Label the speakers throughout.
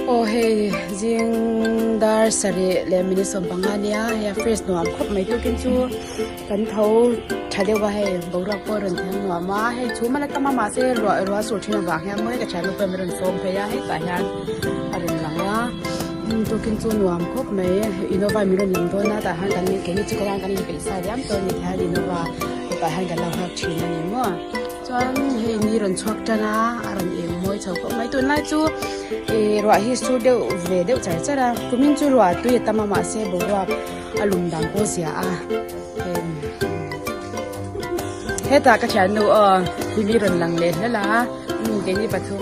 Speaker 1: Aw hei zing dar sarih leh minute sawmpanga ania hei a fresh nuam khawp mai tukin chu kan tho tha deuh a hei boruak pawh a rawn thleng nuam a hei chhum a la tam a mahse ruah ruah a sur thin avang hian mawi ka thiannu pawh in a rawn sawm phei a hetah hian a rawn lang a tukin chu nuam khawp mai innova in min rawn lam dawn a tah hian kan keini chu kawngah kan inpeih sa diam tawh a ni hian innova tah hian kan lo nghak thin a ni maw. Chuan hei ni rawn chhuak tan a, a rawn eng mawi chho khawp mai. Tunlai chu ih ruah hi sur deuh ve deuh char char a, kumin chu ruah tui a tam a mahse boruak a lum dang pawh zia a. Hetah ka thiannu aw Lily rawn lang leh hlel a, keini pathum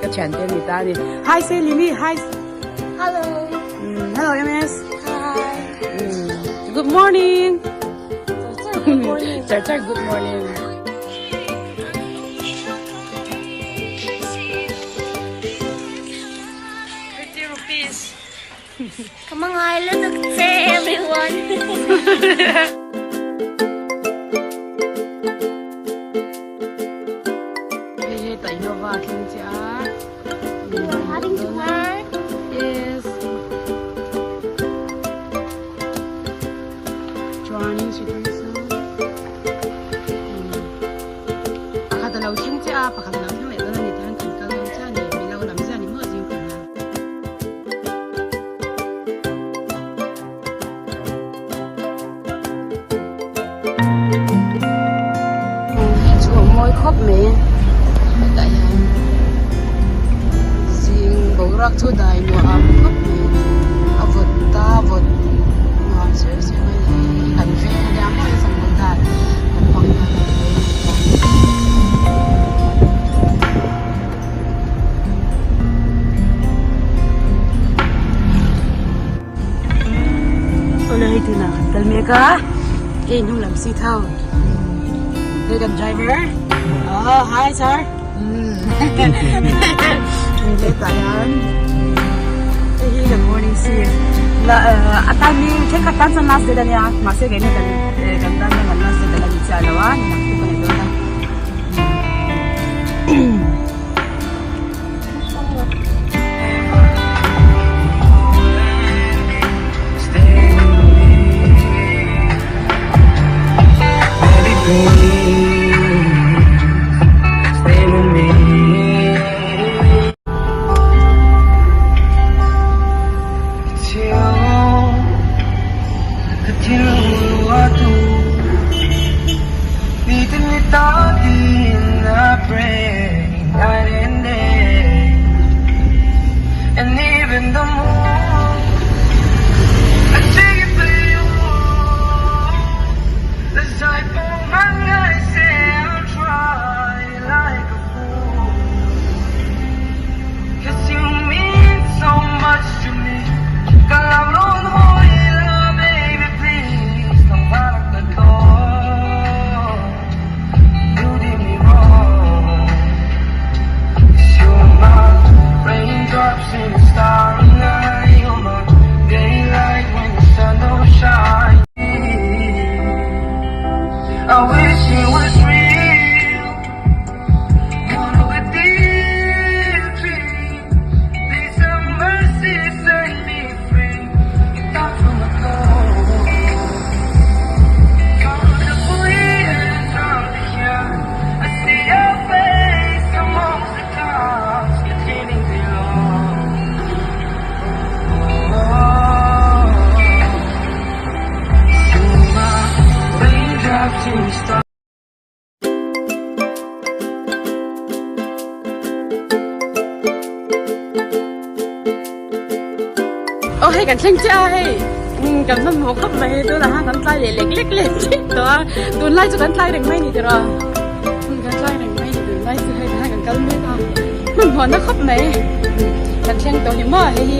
Speaker 1: ka thiante an ni ta a ni. Hi say Lily, hi.
Speaker 2: Hello.
Speaker 1: Hello MS.
Speaker 2: Hi.
Speaker 1: Good morning.
Speaker 2: Good morning.
Speaker 1: Char char good morning.
Speaker 2: 50 rupees. Come on, I look everyone.
Speaker 1: Hei hei ta Innova thleng che a.
Speaker 2: We're having to work.
Speaker 1: Yes. Chuanin sikul chu pakhat a lo thleng chiah a, pakhat a lo thleng leh dawn a ni tihian kan kal dawn chiah a ni, mi lo lam ziah a ni maw zing kum hian. Hei chu a mawi khawp mai hetah hian zing boruak chu dai nuam khawp mai a vawt ta vawt nuam ser ser mai a ni hei kan veng a nia maw changkawt dan kan hmang hian kan veng a ni ta. Awle hei tunah kan kal mek a hei hnung lam seat ho hei kan driver oh hi sir hetah hian hei hi kan morning shift la a tan hi thenkhat tan chuan last date ania mahse keini kan kan tan chuan kan last date ala ni chiah lo a naktuk a ni dawn a. Aw hei kan thleng chiah a hei kan hmanhmawh khawp mai tunah khan kan tlai leh lek lek leh chiah tawh a tunlai chu kan tlai reng mai a ni tiraw kan tlai reng mai a ni tunlai chu hei tikhan kan kal mek a hmanhmawhna khawp mai kan thleng tawh ni maw hei hi.